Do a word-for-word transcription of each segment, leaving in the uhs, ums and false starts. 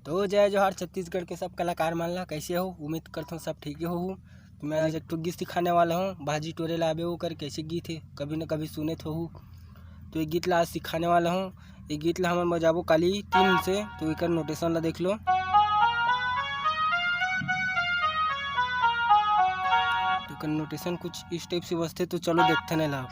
तो जय जोहार छत्तीसगढ़ के सब कलाकार मन ला, कैसे हो? उम्मीद करथों सब ठीक ही होहू। तो मैं आज एक ठो गीत सिखाने वाला हूँ, भाजी टोरे ला आबे ओ कर, कैसे गीत है, कभी न कभी सुने तो हूँ। तो ये गीत ला आज सिखाने वाला हूँ। ये गीत ला हमन बजाबो काली तीन से, तो एकर नोटेशन ला देख लो। तो एकर नोटेशन कुछ इस टाइप से बजथे, तो चलो देखते हैं ला।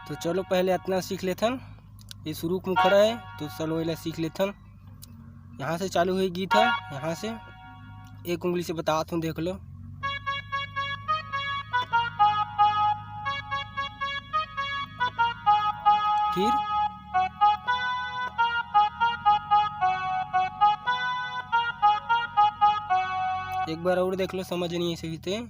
तो चलो पहले अतना सीख लेथन। ये शुरू के मुखड़ा है, तो चलो एला सीख लेथन। यहाँ से चालू हुई गीत है, यहाँ से एक उंगली से बतात हूँ, देख लो। फिर एक बार और देख लो, समझ नहीं है सही से।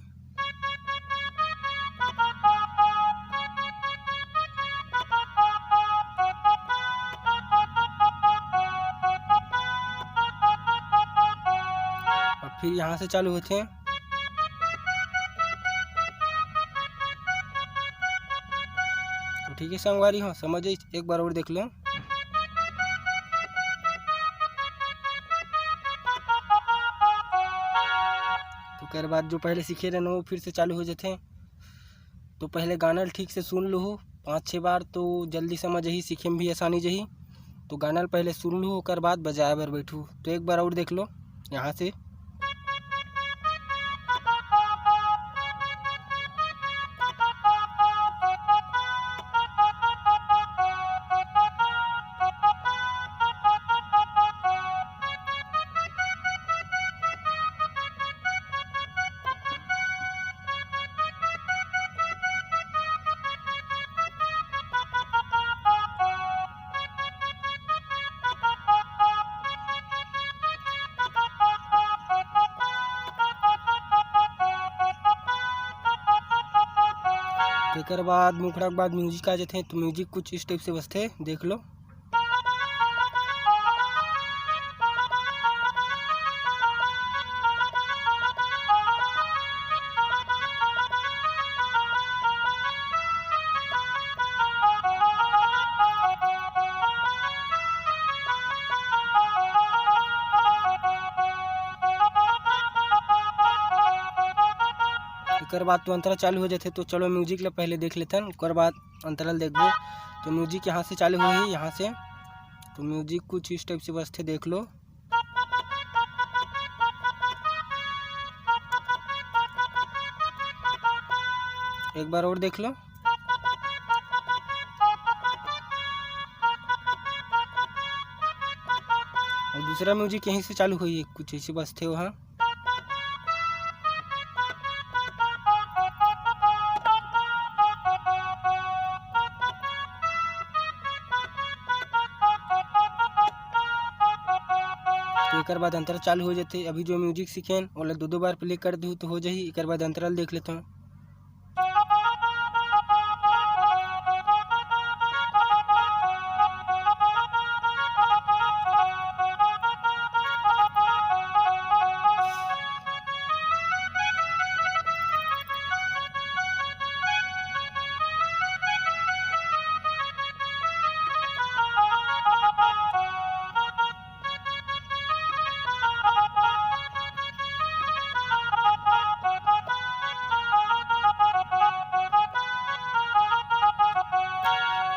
अब फिर यहाँ से चालू होथे। तो ठीक है संगवारी हो, समझ आइस, एक बार और देख लो। तो ओकर बाद जो पहले सीखे रहन, वो फिर से चालू हो जाथे। तो पहले गाना ल ठीक से सुन लूहू पाँच छः बार, तो जल्दी समझ आही, सीखे में भी आसानी जही। तो गाना ल पहले सुन लूहू, ओकर बाद बजाए बर बैठू। तो एक बार और देख लो यहाँ से। तेकर बाद मुखड़ा के बाद म्यूजिक आ जाथे, तो म्यूजिक कुछ इस टाइप से बजथे, देख लो। एकर बाद तो अंतरा चालू हो जाथे। तो चलो म्यूजिक ला पहले देख लेथन, ओकर बाद अंतरा ल देखबो। तो म्यूजिक यहाँ से चालू होही, यहाँ से। तो म्यूजिक कुछ इस टाइप से बजथे, देख लो। एक बार और देख लो। और दूसरा म्यूजिक यहीं से चालू होही, कुछ ऐसे बजथे वहाँ। तो एकर बाद अंतरा चालू हो जाथे। अभी जो म्यूजिक सीखेन, ओला दो दो बार प्ले कर दूँ तो हो जाही। एकर बाद अंतरा ल देख लेथन।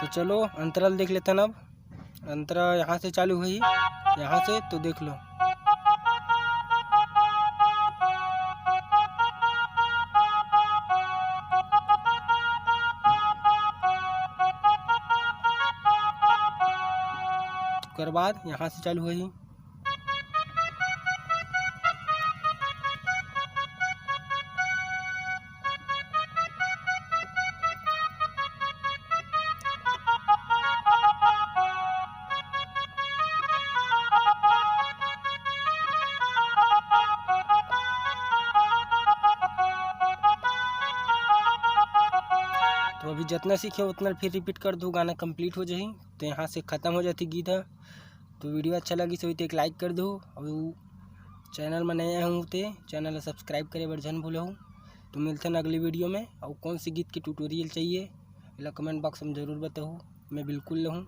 तो चलो अंतरा ल देख लेथन। अब अंतरा यहाँ से चालू होही, यहाँ से, तो देख लो। ओकर बाद यहाँ से चालू होही। जितना सीखे उतना फिर रिपीट कर दो, गाना कंप्लीट हो जाही। तो यहाँ से ख़त्म हो जाती गीत ह। तो वीडियो अच्छा लगिस होही तो एक लाइक कर दो, और चैनल में नया हूँ तो चैनल ला सब्सक्राइब करे बर झन भूलहू। तो मिलथन अगली वीडियो में, और कौन से गीत के ट्यूटोरियल चाहिए, एला कमेंट बॉक्स में ज़रूर बताहू, मैं बिल्कुल लहूँ।